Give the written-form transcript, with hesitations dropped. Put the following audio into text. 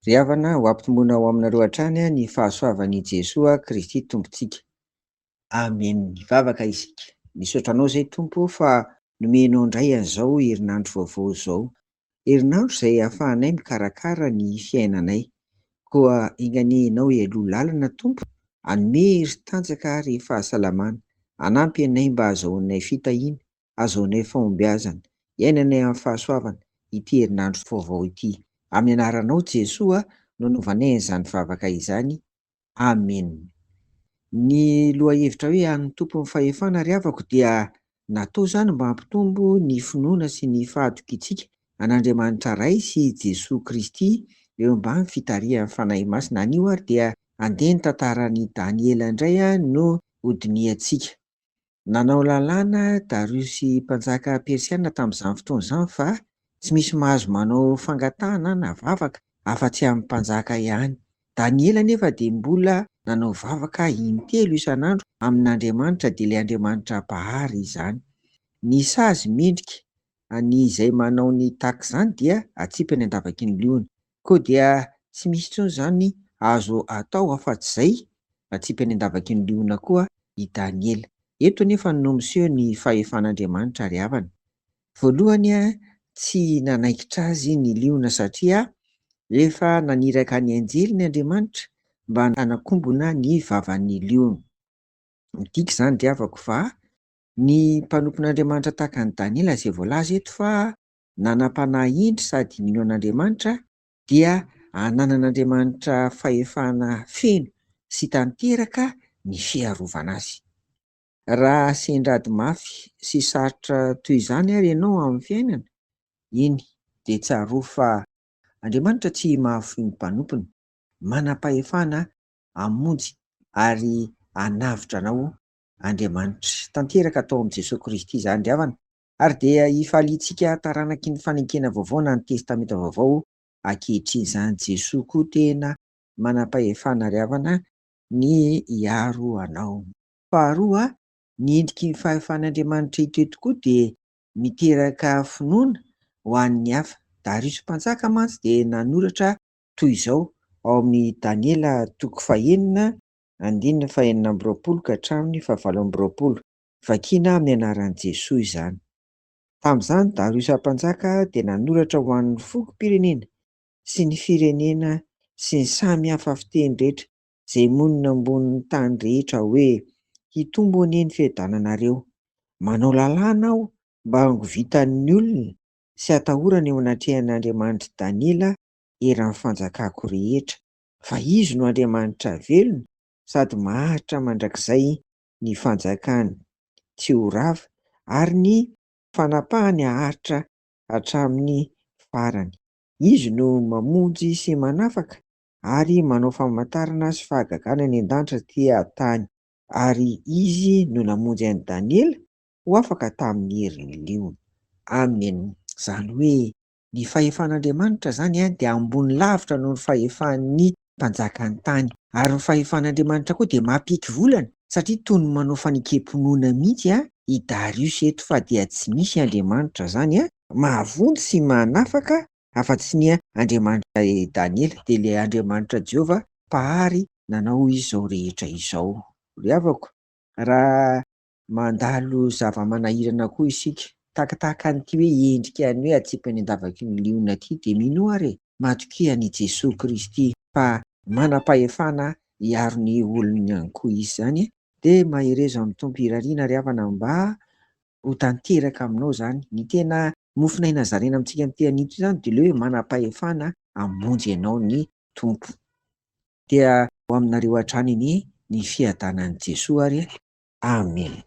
Ry havana, ho ampitomboina ho aminareo hatrany ny fahasoavan'i Jesoa Kristy Tompontsika. Amen. Hivavaka isika. Misaotra Anao izay Tompo ô fa nomenao indray an'izao herinandro vaovao izao. Herinandro izay ahafahanay mikarakara ny fiainanay. Koa enga anie Ianao hialoha lalana Tompo, hanome hery sy tanjaka ary fahasalamana, hanampy anay mba hahazahoanay fitahiana, hahazoanay fahombiazana, hiainanay amin'ny fahasoavana ity herinandro vaovao ity. Amin'ny anaranao Jesoa no anaovanay an'izany vavaka izany. Amen. Ny lohahevitra hoe an'ny Tompon'ny fahefana ry havako dia natao izany mba hampitombo ny finoana sy ny fahatokiantsika an'Andriamanitra Ray sy Jesoa Kristy eo ambany fitarihan'ny Fanahy Masina. Anio ary dia andeha ny tantaran'i Daniela indray no hodinihantsika. Nanao lalàna Dariosy mpanjaka persiana tamin'izany fotoana izany fa tsy misy mahazo manao fangatahana na vavaka afa-tsy amin'ny mpanjaka ihany. Daniela anefa dia mbola nanao vavaka intelo isan'andro amin'Andriamanitra, dia ilay Andriamanitra Mpahary izany. Ny sazy mendrika ny izay manao ny tahaka izany dia atsipy any an-davaky ny liona. Koa dia tsy misy intsony izany azo atao afa-tsy izay, atsipy any an-davaky ny liona koa i Daniela. Eto anefa no miseho ny fahefan'Andriamanitra ry havana. Voalohany, tsy nanaikitra azy ny liona satria efa naniraka ny anjeliny Andriamanitra mba hanakombona ny vavan'ny liona. Midika izany ry havako fa ny mpanompon'Andriamanitra tahaka an'i Daniela izay voalaza eto fa nanam-panahy hendry sady mino an'Andriamanitra dia ananan'Andriamanitra fahefana feno sy tanteraka ny fiarovana azy. Raha sendra ady mafy sy sarotra toy izany ary ianao amin'ny fiainana, eny dia tsarovy fa Andriamanitra tsy mahafoy ny mpanompony, manam-pahefana hamonjy ary hanavotra anao Andriamanitra. Tanteraka tao amin'i Jesoa Kristy izany ry havana. Ary dia hifaliantsika taranaky ny fanekena vaovao na ny testamenta vaovao ankehitriny izany. Jesoa koa tena manam-pahefana ry havana ny hiaro anao. Faharoa, ny endriky ny fahefan'Andriamanitra eto eto koa dia miteraka finoana ho an'ny hafa. Dariosy mpanjaka mantsy dia nanoratra toy izao ao amin'ny Daniela toko fahenina andininy fahenina amby roapolo ka hatramin'ny fahavalo amby roapolo. Vakiana amin'ny anaran'i Jesoa izany. Tamin'izany Dariosa mpanjaka dia nanoratra ho an'ny fokom-pirenena sy ny firenena sy ny samy hafa fiteny rehetra izay monina ambonin'ny tany rehetra hoe, Hitombo anie ny fiadananareo. Manao lalàna aho mba hangovitan'ny olona sy hatahorana eo anatrehan'Andriamanitr'i Daniela eran'ny fanjakako rehetra, fa Izy no Andriamanitra velona sady maharitra mandrakizay ny fanjakany tsy ho rava ary ny fanapahany haharitra hatramin'ny farany. Izy no mamonjy sy manafaka ary manao famantarana sy fahagagana any an-danitra aty an-tany, ary Izy no namonjy an'i Daniela ho afaka tamin'ny herin'ny liona. Amen. Izany hoe ny fahefan'Andriamanitra izany dia ambony lavitra noho ny fahefan'ny mpanjakan'ny tany. Ary ny fahefan'Andriamanitra koa dia mampiaiky volana satria toy ny manao fanekem-pinoana mihitsy i Darius eto fa dia tsy misy Andriamanitra izany mahavonjy sy manafaka afa-tsy ny Andriamanitra Daniela, dia ilay Andriamanitra Jehovah Mpahary nanao izao rehetra izao. Ry havako, raha mandalo zava-manahirana koa isika, takataka an'ity hoe endrika ny hoe atsipy any an-davaky ny liona ity, dia minoa ary e! Matokia an'i Jesoa Kristy fa manam-pahefana hiaro ny olony ihany koa Izy izany, dia mahereza amin'ny Tompo irariana ry havana mba ho tanteraka aminao izany. Ny tena mofon'aina zaraina amintsika amin'ity anio ity izany dia ilay hoe manam-pahefana hamonjy anao ny Tompo. Dia ho aminareo hatrany anie ny fiadanan'i Jesoa ary e! Amen.